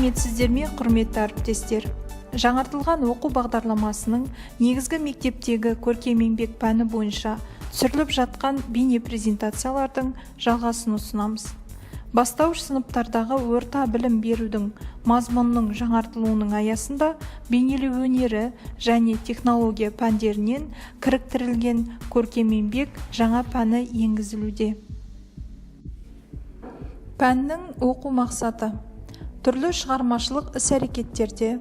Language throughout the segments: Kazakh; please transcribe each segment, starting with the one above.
Сәлеметсіздер ме, құрметті әріптестер! Жаңартылған оқу бағдарламасының негізгі мектептегі көркем еңбек пәні бойынша түсіріліп жатқан бейнепрезентациялардың жалғасын ұсынамыз. Бастауыш сыныптардағы орта білім берудің мазмұнының жаңартылуының аясында бейнелеу өнері және технология пәндерінен кіріктірілген көркем еңбек жаңа пәні енгізілуде. Пәннің оқу мақсаты: түрлі шығармашылық іс-әрекеттерде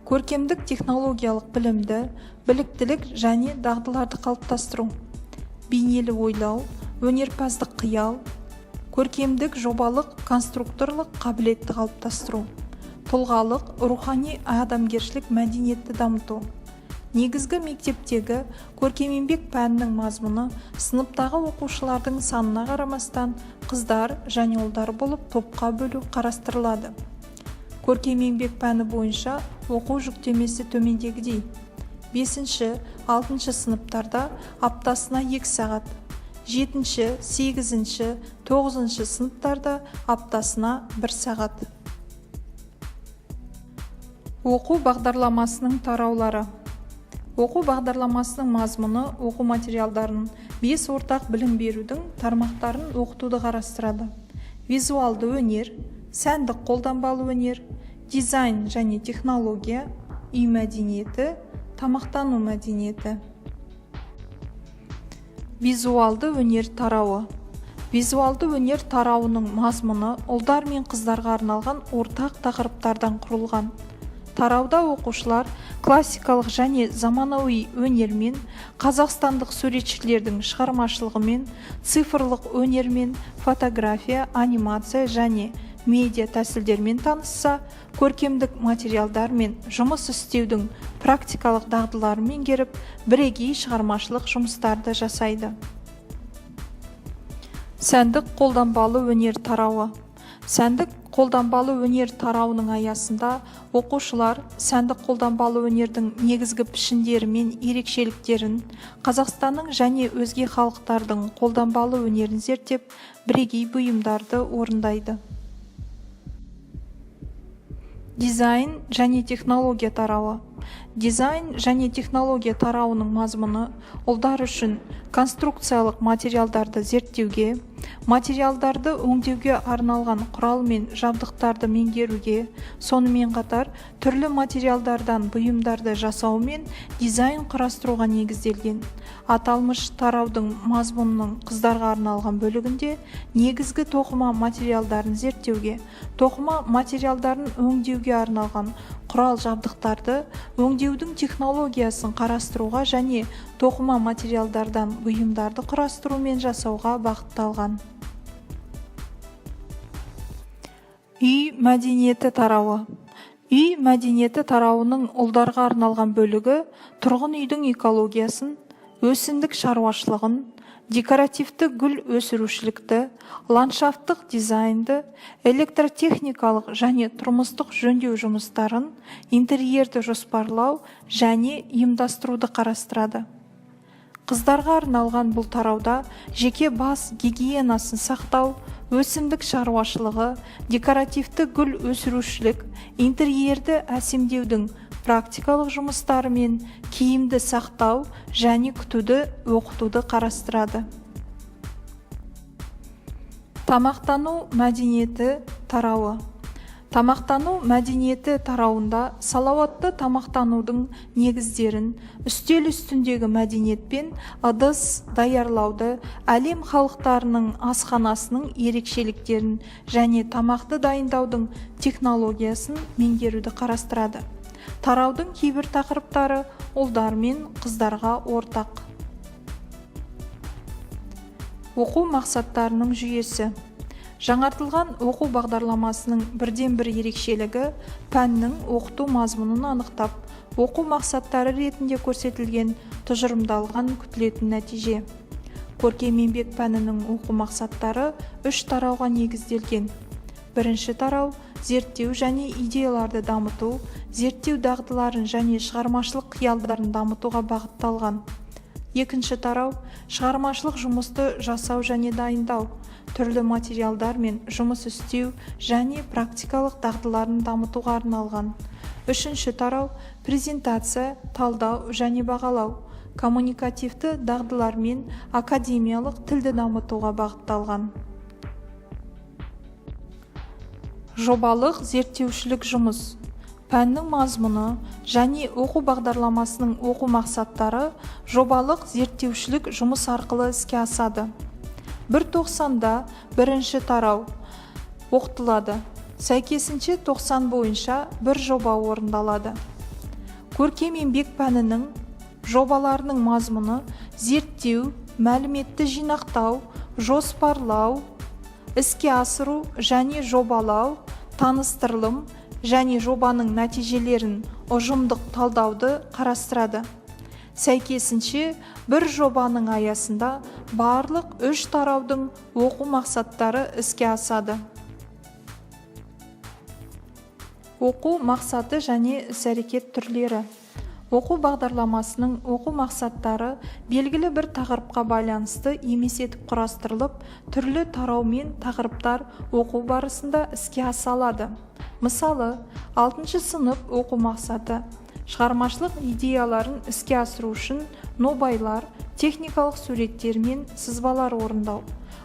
көркемдік технологиялық білімді, біліктілік және дағдыларды қалыптастыру, бейнелі ойлау, өнерпаздық қиял, көркемдік жобалық конструкторлық қабілетті қалыптастыру, тұлғалық, рухани адамгершілік мәдениетті дамыту. Негізгі мектептегі көркем еңбек пәнінің мазмұны сыныптағы оқушылардың санына қарамастан қыздар және ұлдар болып топқа бөлу қарастырылады. Көркем еңбек пәні бойынша оқу жүктемесі төмендегідей: 5-ші, 6-шы сыныптарда аптасына 2 сағат, 7-ші, 8-ші, 9-шы сыныптарда аптасына 1 сағат. Оқу бағдарламасының тараулары. Оқу бағдарламасының мазмұны оқу материалдарын 5 ортақ білім берудің тармақтарын оқытуды қарастырады: визуалды өнер, сәндік қолданбалы өнер, дизайн және технология, үй мәдениеті, тамақтану мәдениеті. Визуалды өнер тарауы. Визуалды өнер тарауының мазмұны ұлдар мен қыздарға арналған ортақ тақырыптардан құрылған. Тарауда оқушылар классикалық және заманауи өнермен, қазақстандық суретшілердің шығармашылығымен, цифрлық өнермен, фотография, анимация және медиа тәсілдермен танысса, көркемдік материалдармен жұмыс істеудің практикалық дағдыларын меңгеріп, бірегей шығармашылық жұмыстарды жасайды. Сәндік қолданбалы өнер тарауы. Сәндік қолданбалы өнер тарауының аясында оқушылар сәндік қолданбалы өнердің негізгі пішіндері мен ерекшеліктерін, Қазақстанның және өзге халықтардың қолданбалы өнерін зерттеп, бірегей бұйымдарды орындайды. Дизайн және технология тарауы. Дизайн және технология тарауының мазмұны ұлдар үшін конструкциялық материалдарды зерттеуге, материалдарды өңдеуге арналған құрал мен жабдықтарды меңгеруге, сонымен қатар түрлі материалдардан бұйымдарды жасау мен дизайн құрастыруға негізделген. Аталмыш тараудың мазмұнының қыздарға арналған бөлігінде негізгі тоқыма материалдарын зерттеуге, тоқыма материалдарын өңдеуге арналған құрал жабдықтарды өңдеудің технологиясын қарастыруға және тоқыма материалдардан бұйымдарды құрастыру мен жасауға бағытталған. Үй мәдениеті тарауы. Үй мәдениеті тарауының ұлдарға арналған бөлігі тұрғын үйдің экологиясын, өсімдік шаруашылығын, декоративті гүл өсірушілікті, ландшафттық дизайнды, электротехникалық және тұрмыстық жөндеу жұмыстарын, интерьерді жоспарлау және ұйымдастыруды қарастырады. Қыздарға арналған бұл тарауда жеке бас гигиенасын сақтау, өсімдік шаруашылығы, декоративті гүл өсірушілік, интерьерді әсемдеудің практикалық жұмыстары мен киімді сақтау және күтуді оқытуды қарастырады. Тамақтану мәдениеті тарауы. Тамақтану мәдениеті тарауында салауатты тамақтанудың негіздерін, үстел үстіндегі мәдениет пен ыдыс даярлауды, әлем халықтарының асханасының ерекшеліктерін және тамақты дайындаудың технологиясын меңгеруді қарастырады. Тараудың кейбір тақырыптары ұлдар мен қыздарға ортақ. Оқу мақсаттарының жүйесі. Жаңартылған оқу бағдарламасының бірден-бір ерекшелігі пәннің оқыту мазмұнын анықтап, оқу мақсаттары ретінде көрсетілген тұжырымдалған күтілетін нәтиже. Көркем еңбек пәнінің оқу мақсаттары үш тарауға негізделген. Бірінші тарау зерттеу және идеяларды дамыту, зерттеу дағдыларын және шығармашылық қиялдарын дамытуға бағытталған. Екінші тарау – шығармашылық жұмысты жасау және дайындау, түрлі материалдармен жұмыс істеу және практикалық дағдыларын дамытуға арналған. Үшінші тарау – презентация, талдау және бағалау, коммуникативті дағдылар мен академиялық тілді дамытуға бағытталған. Жобалық зерттеушілік жұмыс. Пәннің мазмұны және оқу бағдарламасының оқу мақсаттары жобалық зерттеушілік жұмыс арқылы іске асады. Бір тоқсанда бірінші тарау оқытылады, сәйкесінше 90 бойынша бір жоба орындалады. Көркем еңбек пәнінің жобаларының мазмұны зерттеу, мәліметті жинақтау, жоспарлау, іске асыру және жобалау, таныстырылым және жобаның нәтижелерін ұжымдық талдауды қарастырады. Сәйкесінше, бір жобаның аясында барлық үш тараудың оқу мақсаттары іске асады. Оқу мақсаты және іс-әрекет түрлері. Оқу бағдарламасының оқу мақсаттары белгілі бір тақырыпқа байланысты емес етіп құрастырылып, түрлі тарау мен тақырыптар оқу барысында іске аса алады. Мысалы, 6 сынып оқу мақсаты: шығармашылық идеяларын іске асыру үшін нобайлар, техникалық суреттер мен сызбалар орындау.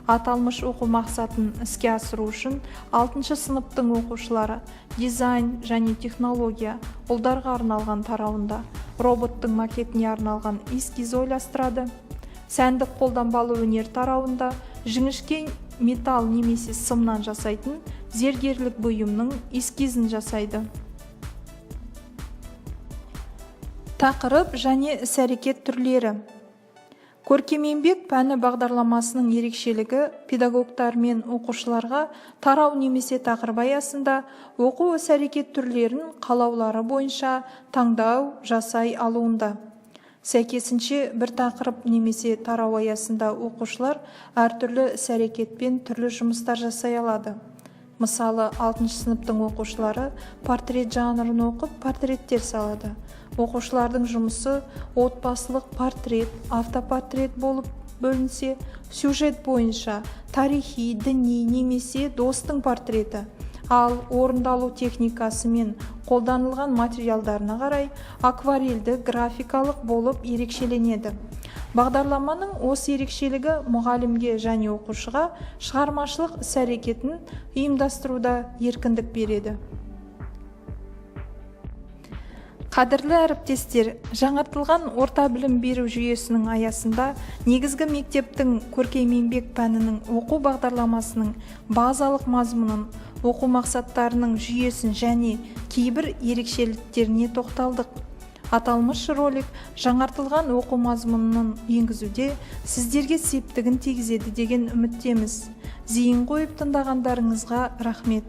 Аталмыш оқу мақсатын іске асыру үшін 6 сыныптың оқушылары дизайн және технология ұлдарға арналған тарауында роботтың макетіне арналған эскиз ойластырады. Сәндік қолданбалы өнер тарауында жіңішке металл немесе сымнан жасайтын зергерлік бұйымның эскизін жасайды. Тақырып және іс-әрекет түрлері. Көркем еңбек пәні бағдарламасының ерекшелігі педагогтар мен оқушыларға тарау немесе тақырып аясында оқу іс-әрекет түрлерін қалаулары бойынша таңдау жасай алуында. Сәйкесінше, бір тақырып немесе тарау аясында оқушылар әртүрлі іс-әрекетпен түрлі жұмыстар жасай алады. Мысалы, 6 сыныптың оқушылары портрет жанрын оқып, портреттер салады. Оқушылардың жұмысы отбасылық портрет, автопортрет болып бөлінсе, сюжет бойынша тарихи, діни немесе достың портреті, ал орындалу техникасы мен қолданылған материалдарына қарай акварельді, графикалық болып ерекшеленеді. Бағдарламаның осы ерекшелігі мұғалімге және оқушыға шығармашылық іс-әрекетін ұйымдастыруда еркіндік береді. Қадірлі әріптестер, жаңартылған орта білім беру жүйесінің аясында негізгі мектептің көркем еңбек пәнінің оқу бағдарламасының базалық мазмұнын, оқу мақсаттарының жүйесін және кейбір ерекшеліктеріне тоқталдық. Аталмыш ролик жаңартылған оқу мазмұнын енгізуде сіздерге септігін тигізеді деген үміттеміз. Зейін қойып тыңдағандарыңызға рахмет.